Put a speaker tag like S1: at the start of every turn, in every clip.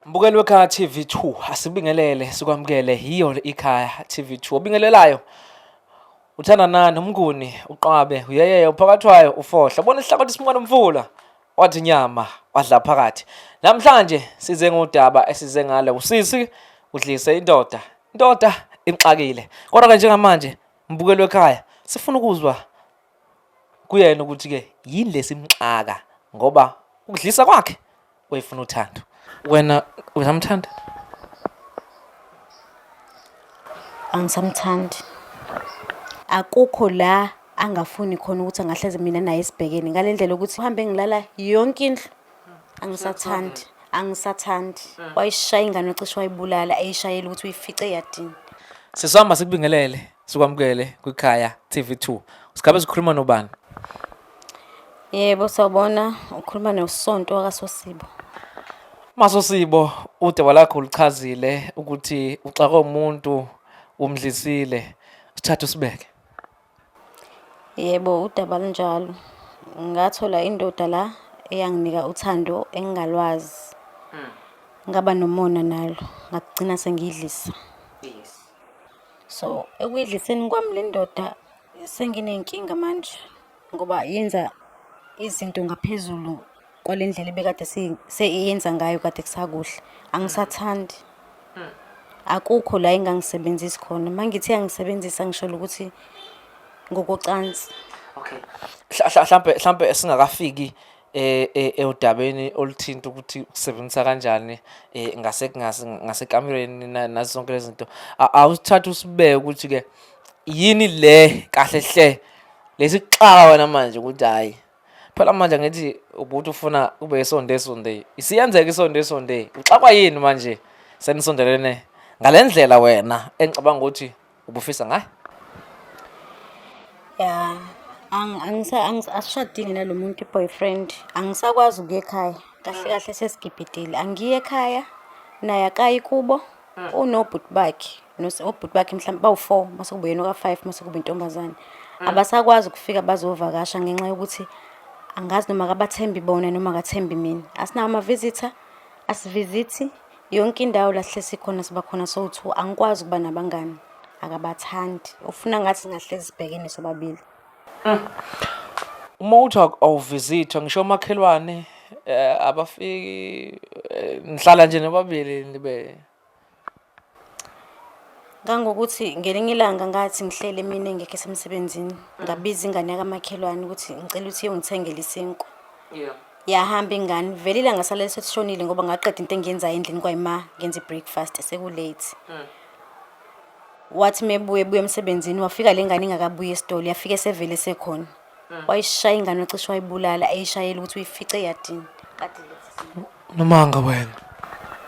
S1: Mbukeli weKhaya TV2, asibingelele sikwamukele, yiyo iKhaya TV2. Obingelelayo uthanda nani umnguni uqwabe uyeyeye uphakathwayo ufohla bona isihlakothi simuka nomfula wathi nyama wadla phakathi. Namhlanje size ngodaba esize ngale usisi udlise indoda, indoda imxakile. Kodwa ke njengamanje mbukeli wekhaya sifuna ukuzwa kuyena ukuthi ke yini lesimxaka ngoba ukudlisa kwakhe wayefuna uthando. Wena usamthanda?
S2: Angisamthandi. Akukho la angafuni khona ukuthi angahleze mina naye sibhekene ngale ndlela ukuthi uhambe ngilala yonke indlu. Angisathandi, angisathandi. Wayishaya ingane wacishe wayibulala eyishayela ukuthi uyifice eyadini.
S1: Sisihamba sikubingelele sikwamukele kwiKhaya TV2. Sigabe sikhuluma nobani?
S2: Yebo, sawubona. Ukhuluma noSonto wakaSosibo.
S1: Masosibo, udaba lakho ulichazile ukuthi uxakwe umuntu umdlisile. Sithathe usibeke.
S2: Yebo, udaba lunjalo. Ngathola indoda la eyanginika uthando engingalwazi. Ngaba nomona nalo, ngagcina sengiyidlisa. So, ekuyidliseni kwami le ndoda senginenkinga manje ngoba yenza izinto ngaphezulu kwale ndlela ebekade seyenza ngayo kade kusakuhle. Angisathandi. Akukho la engangisebenzisi khona. Uma ngithi yangisebenzisa ngisholo ukuthi ngokocansi.
S1: Okay. Hlampe hlampe singakafiki eh, eh odabeni oluthinta ukuthi usebenzisa kanjani eh ngase ngasekamereni nazo zonke lezi zinto, awusithatha usibeke ukuthi ke yini le kahle hle lesixaka wena manje ukuthi hayi phela manje ngithi ubuthi ufuna kube isonde sonde isiyenzeka isonde sonde, uxakwa yini manje senisondelene ngalendlela wena engicabanga ukuthi ubufisa ngayo?
S2: Ya, asishadile nalo muntu i-boyfriend. Angisakwazi ukuya ekhaya. Kahle kahle sesigibhidile. Angiyi ekhaya, naye akayi kubo. Unobhuti bakhe, obhuti bakhe mhlawumbe bawu-four, mase kube yena oka-five, mase kube intombazane. Abasakwazi ukufika bazovakasha ngenxa yokuthi angazi noma akabathembi bona noma akathembi mina. Asinawo ama-visitor, asivizithi. Yonke indawo la sihlezi khona siba khona sowu-two. Angikwazi ukuba nabangani, akabathandi. Ufuna ngathi singahlezi sibhekene sobabili.
S1: Uma uthi awuvizithwa ngisho omakhelwane abafiki, nihlala nje nobabili nibe
S2: Ngangokuthi ngelinye ilanga ngathi ngihleli emini engekho esemsebenzini, ngabiza ingane yakamakhelwane ukuthi ngicela ukuthi iyongithengela isinkwa. Yahamba ingane, vele ilanga salele sesishonile ngoba ngaqeda into engiyenzayo endlini kwayima ngenza i-breakfast seku-late. Wathi mebuye ebuya emsebenzini wafika le ngane ingakabuyi esitolo, yafika esevele esekhona. Wayishaya ingane wacishe wayibulala eyishayela ukuthi uyifice eyadini. Kade
S1: Nomanga wena.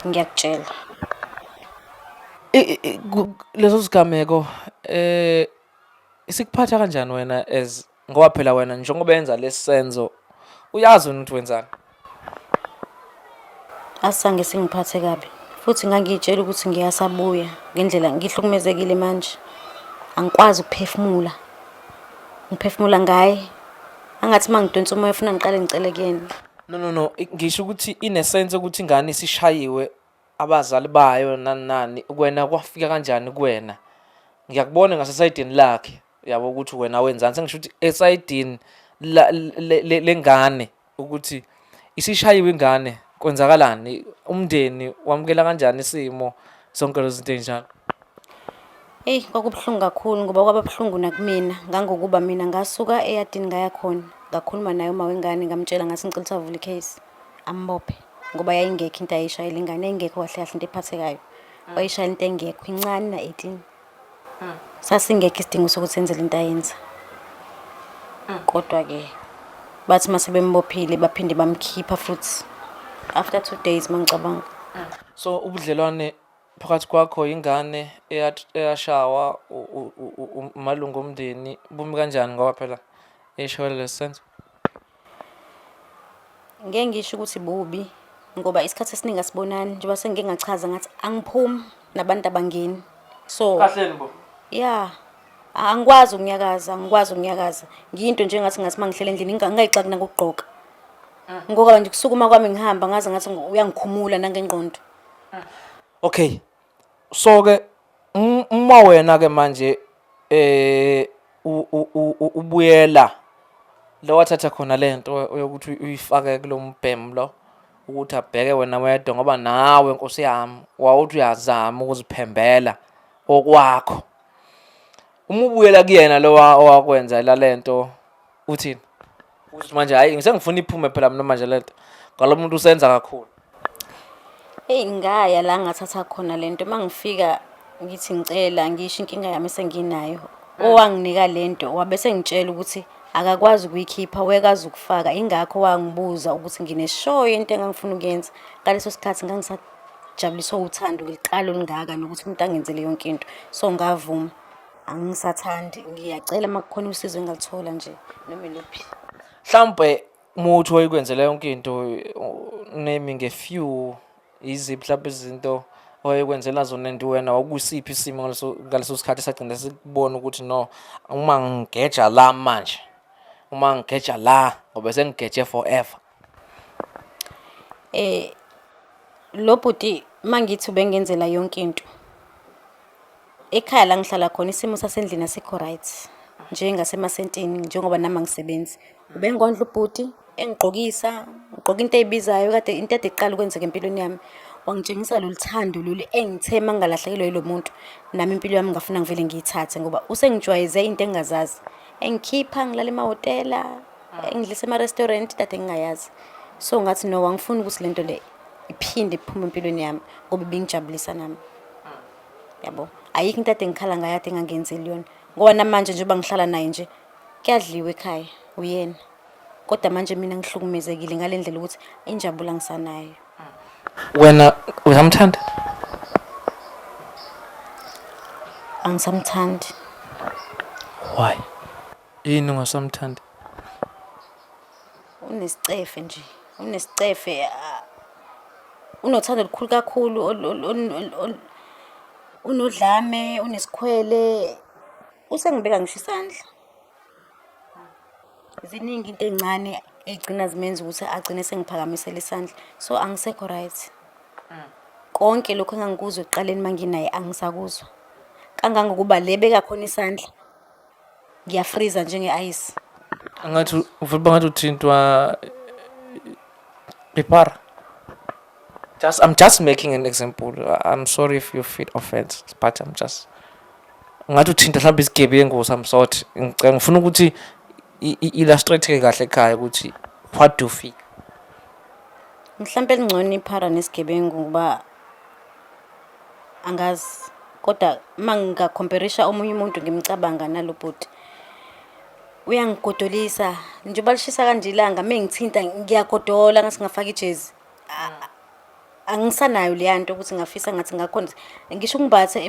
S2: Ngiyakutshela.
S1: Leso sigameko isikuphatha kanjani wena as ngoba phela wena njengoba enza lesi senzo uyazi wena ukuthi wenzani?
S2: Asange singiphathe kabi futhi ngangiyitshela ukuthi ngiyasabuya ngendlela ngihlukumezekile manje. Angikwazi ukuphefumula. Ngiphefumula ngaye. Angathi uma ngidonsa umoya funa ngiqale ngicele kuyena.
S1: No no no, ngisho ukuthi inesense ukuthi ingane isishayiwe abazali bayo nani nani, wena kwafika kanjani kuwena? Ngiyakubona ngasesayidini lakhe yabo ukuthi wena wenzani, sengisho ukuthi esayidini lengane ukuthi isishayiwe ingane kwenzakalani, umndeni wamukela kanjani isimo, zonke lezi zinto ey'njalo.
S2: Eyi kwakubuhlungu kakhulu ngoba kwaba buhlungu nakumina ngangokuba mina ngasuka eyadini ngaya khona ngakhuluma naye uma wengane ngamtshela ngathi ngicela ukuthi avule i-case ambophe ngoba yayingekho into ayishayela ingane, yayingekho kahle kahle into ephathekayo, wayishayela into engekho incane na-18. Sasingekho isidingo sokuthi enze lento ayenza. Kodwa-ke bathi uma sebembophile baphinde bamkhipha futhi after 2 days mangicabanga.
S1: So ubudlelwane phakathi kwakho ingane eyashawa amalungu omndeni bumi kanjani ngoba phela eshayela lesi senzo?
S2: Ngeke ngisho ukuthi bubi ngoba isikhathi esiningi asibonani njengoba sengike ngachaza ngathi angiphumi nabantu abangeni. So
S1: Kahleni bo.
S2: Yeah. Angikwazi ukunyakaza, angikwazi ukunyakaza. Ngiyinto nje ngathi ngathi mangihlele endlini ngingayixaki nangokugqoka. Ngoba nje kusukuma kwami ngihamba ngaze ngathi uyangikhumula nangengqondo.
S1: Okay, so ke uma wena ke manje ubuyela lo wathatha khona lento yokuthi uyifake kulombhemu lo ukuthi abheke wena wedwa, ngoba nawe nkosi yami wawuthi uyazama ukuziphembela okwakho. Uma ubuyela kuyena lo owakwenza la lento, uthini? Uthi manje hayi, ngisengifuna iphume phela mina manje lento ngalo muntu usenza kakhulu.
S2: Eyi, ngaya la ngathatha khona lento, uma ngifika ngithi ngicela ngisho inkinga yami esenginayo, owanginika lento wabe sengitshela ukuthi akakwazi ukuyikhipha, wekazi ukufaka, ingakho wangibuza ukuthi ngine-sure yento engangifuna ukuyenza. Ngaleso sikhathi ngangisajabuliswa uthando ngiliqala olungaka nokuthi umuntu angenzele yonke into, so ngavuma. Angisathandi, ngiyacela uma kukhona usizo engingalithola nje noma iluphi.
S1: Mhlawumbe uma uthi wayekwenzela yonke into, naming a few, yiziphi mhlawumbe izinto owayekwenzela zona, and wena wakusiphi isimo ngaleso sikhathi esagcina sikubona ukuthi no, uma ngigeja la manje, uma ngigeja la ngoba sengigeje forever?
S2: Lo bhuti mangithi ubengenzela yonke into. Ekhaya la ngihlala khona isimo sasendlini asikho right, njengasemasentini, njengoba nami angisebenzi. Ubengondla ubhuti, engigqokisa, ngigqoka into eyibizayo kade into ade iqala ukwenzeka empilweni yami. Wangitshengisa lolu thando lolu engithe uma ngingalahlekelwa yilo muntu, nami impilo yami ngafuna ngivele ngiyithathe ngoba usengijwayeze into engingazazi. Engikhipha ngilala emahhotela, engidlisa ema-restaurant kade ngingayazi. So ngathi no, angifuni ukuthi lento le iphinde iphume empilweni yami ngoba ibingijabulisa nami. Yabo, ayikho into ade ngikhala ngayo ade engangenzeli yona, ngoba namanje njengoba ngihlala naye nje kuyadliwa ekhaya uyena, kodwa manje mina ngihlukumezekile ngale ndlela ukuthi injabulo angisanayo.
S1: Wena usamthanda?
S2: Angisamthandi.
S1: Why? Yini ungasamthandi?
S2: Unesicefe nje, unesicefe, unothando olukhulu kakhulu, unodlame, unesikhwele, usengibeka ngisho isandla. Ziningi into ey'ncane ey'gcina zimenza ukuthi agcine sengiphakamisela isandla, so angisekho right. Konke lokhu engangikuzwa ekuqaleni uma nginaye angisakuzwa, kangangokuba le beka khona isandla ngiyafriza njenge-ice.
S1: Angathi uvela ngathi uthintwa ipara. Just I'm just making an example. I'm sorry if you feel offense, but I'm just ngathi uthinta mhlawumbe isigebengu some sort. Ngicela ngifuna ukuthi i-illustrate kahle ekhaya ukuthi what do you feel?
S2: Mhlampe lingcono iphara nesigebengu ngoba angazi, kodwa uma ngingakhomperisha omunye umuntu ngimcabanga nalo bhuti uyangigodolisa njengoba lishisa kanje ilanga, uma ngithinta ngiyagodola ngathi ngingafaka ijezi. Angisanayo leya nto ukuthi ngingafisa ngathi ngakhona ngisho ukumbatha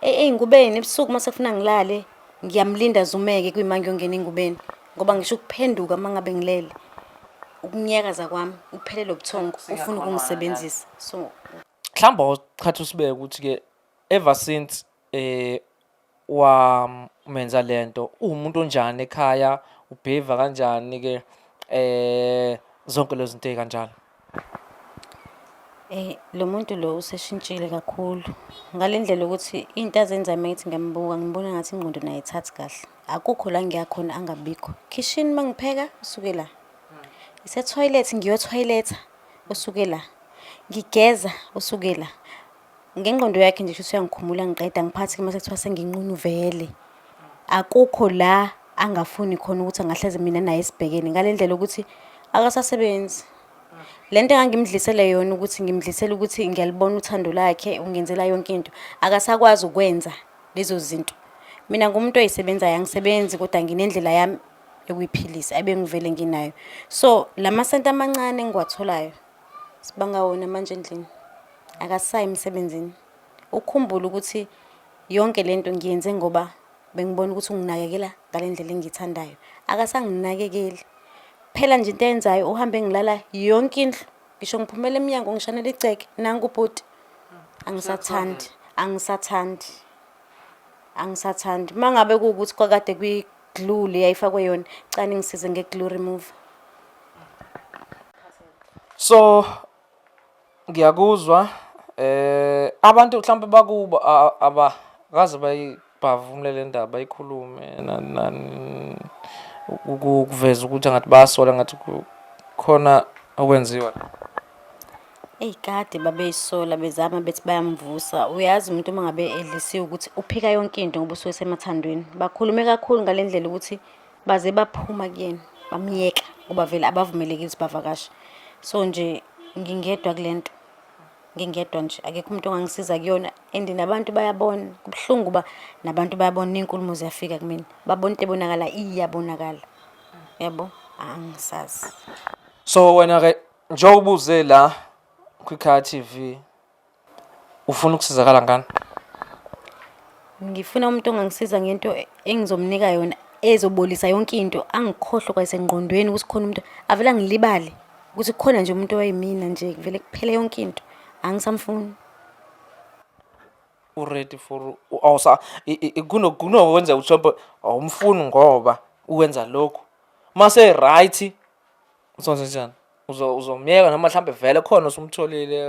S2: ey'ngubeni ebusuku uma sekufuna ngilale, ngiyamlinda azumeke kuyima ngiyongena ey'ngubeni ngoba ngisho ukuphenduka uma ngabe ngilele, ukunyakaza kwami uphelelwe ubuthongo ufuna ukungisebenzisa, so.
S1: Mhlawumbe awuqhatha usibeke ukuthi-ke ever since wamenza lento uwumuntu onjani ekhaya, ubehave kanjani ke, zonke lezo zinto ey'kanjalo.
S2: Lo muntu lo useshintshile kakhulu ngale ndlela yokuthi into azenzayo uma ngithi ngiyambuka ngibona ngathi ingqondo naye ayithathi kahle. Akukho la ngiya khona angabikho. Khishini uma ngipheka usuke la, isethoyilethi ngiyothoyiletha usuke la, ngigeza usuke la. Ngengqondo yakhe nje shuthi uyangikhumula ngiqeda angiphathi-ke mase kuthiwa senginqunu vele. Akukho la angafuni khona ukuthi angahleze mina naye sibhekene ngale ndlela yokuthi akasasebenzi. Le nto engangimdlisele yona ukuthi ngimdlisele ukuthi ngiyalibona uthando lakhe, ungenzela yonke into, akasakwazi ukwenza lezo zinto. Mina ngumuntu oyisebenzayo, angisebenzi kodwa nginendlela yami yokuyiphilisa ebengivele nginayo. So la masenti amancane engiwatholayo sibanga wona manje endlini, akasayi emsebenzini. Ukhumbule ukuthi yonke le nto ngiyenze ngoba bengibona ukuthi unginakekela ngale ndlela engiyithandayo. Akasanginakekeli. Phela nje into ayenzayo uhambe ngilala yonke indlu, ngisho ngiphumela emnyango ngishanela igceke, nangu ubhuti. Angisathandi, angisathandi, angisathandi. Uma ngabe kuwukuthi kwakade kuyi-glue le yayifakwe yona, cela ningisize nge-glue remover.
S1: So ngiyakuzwa. Abantu mhlawumbe bakubo abakaze bayibhavumule le ndaba, bayikhulume nani nani, ukuveza ukuthi angathi bayasola ngathi khona okwenziwa.
S2: Eyi kade babeyisola bezama bethi bayamvusa. Uyazi umuntu uma ngabe edlisiwe ukuthi uphika yonke into ngoba usuke esemathandweni. Bakhulume kakhulu ngale ndlela ukuthi baze baphuma kuyena bamyeka ngoba vele abavumelekile ukuthi bavakashe. So nje ngingedwa kule nto. Ngingedwa nje akekho umuntu ongangisiza kuyona and nabantu bayabona. Kubuhlungu uba nabantu bayabona iy'nkulumo ziyafika kumina. Babona into ebonakala iyabonakala. Yabo? Angisazi.
S1: So wena-ke njengoba uze la kwiKhaya TV ufuna ukusizakala ngani?
S2: Ngifuna umuntu ongangisiza ngento engizomnika yona ezobolisa yonke into angikhohlwe kwasengqondweni ukuthi khona umuntu avele angilibale ukuthi kukhona nje umuntu owayimina nje kuvele kuphele yonke into angisamfuni.
S1: U-ready for awusa kunokwenzeka ukuthi mhlawumbe awumfuni ngoba uwenza lokhu mase right uzonza njani? Uzomyeka noma mhlambe vele khona usumtholile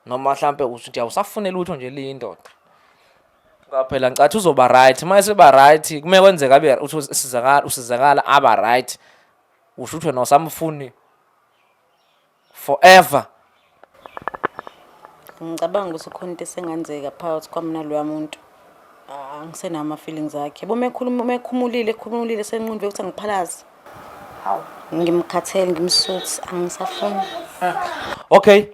S1: noma mhlambe uthi awusafune lutho nje liyindoda. Ngoba phela ngicathi uzoba right, uma eseba right kumele kwenzeka abe uthi usizakala usizakala aba right. Usho ukuthi wena awusamfuni forever.
S2: Ngicabanga ukuthi khona into esengenzeka phakathi kwami naloya muntu. Angisenawo ama-feelings akhe. Yabo uma ekhuluma uma ekhumulile ekhumulile senqunve ukuthi angiphalaze. Hawu, ngimkhathele ngimsuthi angisafuni.
S1: Okay.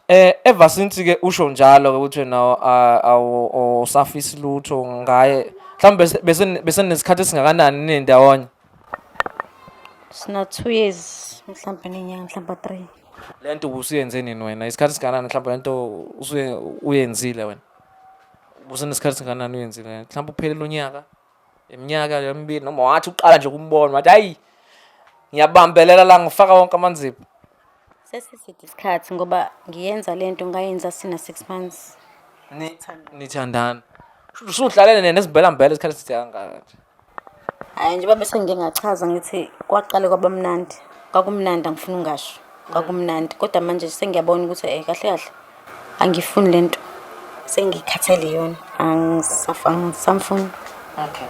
S1: Ever since ke usho njalo ke ukuthi wena awusafisi lutho ngaye. Mhlawumbe bese bese nesikhathi esingakanani nindawonye?
S2: Sina 2 years mhlawumbe nenyanga mhlawumbe 3.
S1: Lento ubusuyenze nini wena? Isikhathi esingakanani mhlawumbe lento usuye uyenzile wena? Ubusenesikhathi esingakanani uyenzile? Mhlawumbe uphelele unyaka? Iminyaka emibili noma wathi uqala nje ukumbona wathi hayi ngiyabambelela la ngifaka wonke amanzipho.
S2: Sesiside isikhathi ngoba ngiyenza lento ngayenza sina 6 months.
S1: Nithandana. Usuhlalele nezimbelambela isikhathi eside kangaka nje.
S2: Hhayi njengoba bese ngike ngachaza ngithi kwaqale kwaba mnandi, kwakumnandi angifuni ukungasho, kwakumnandi kodwa manje sengiyabona ukuthi eh kahle kahle angifuni le nto, sengikhathele iyona, angisamfuni.
S1: Okay.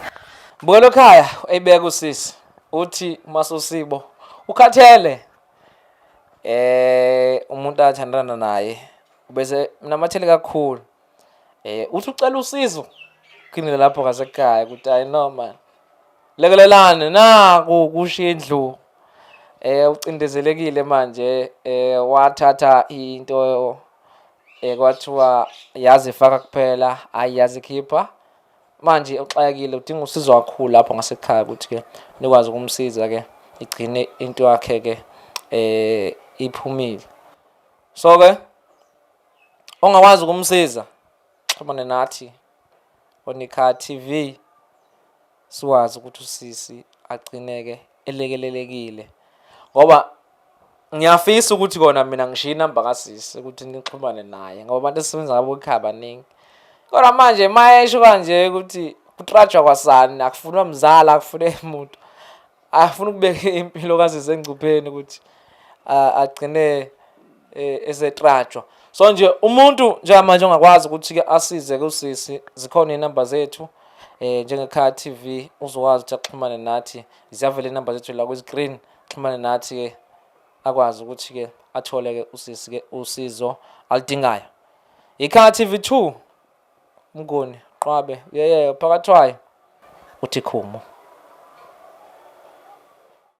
S1: Mbukelo ekhaya eyibeka usisi uthi Masosibo ukhathele umuntu athandana naye ubese namathele kakhulu. Uthi ucela usizo qinile lapho ngasekhaya ukuthi hayi no man lekelelane naku kusho indlu ucindezelekile manje wathatha into kwathiwa yazi faka kuphela ayi yazi khipha manje uxakekile udinga usizo kakhulu lapho ngasekhaya ukuthi ke nikwazi ukumsiza ke igcine into yakhe ke iphumile so ke ongakwazi ukumsiza xhumane nathi oNikhaya TV siwazi ukuthi usisi agcineke elekelelekile ngoba ngiyafisa ukuthi kona mina ngishiye inamba kasisi ukuthi nixhumane naye ngoba abantu esisebenza ngabo ekhaya baningi kodwa manje mayesho kanje ukuthi kutrajwa kwasani akufunwa mzala akufune muntu afuna ukubeka impilo kasisi engcupheni ukuthi agcine esetrajwa so nje umuntu njengamanje ongakwazi ukuthi ke asize kusisi zikhona inamba zethu njengekhaya TV uzokwazi ukuthi axhumane nathi ziyavela inamba zethu la kwi-screen xhumane nathi ke akwazi ukuthi ke athole ke usisi ke usizo aludingayo. Ikhaya TV 2 Mnguni Qwabe uyeyeye phakathwayo uthi khumo.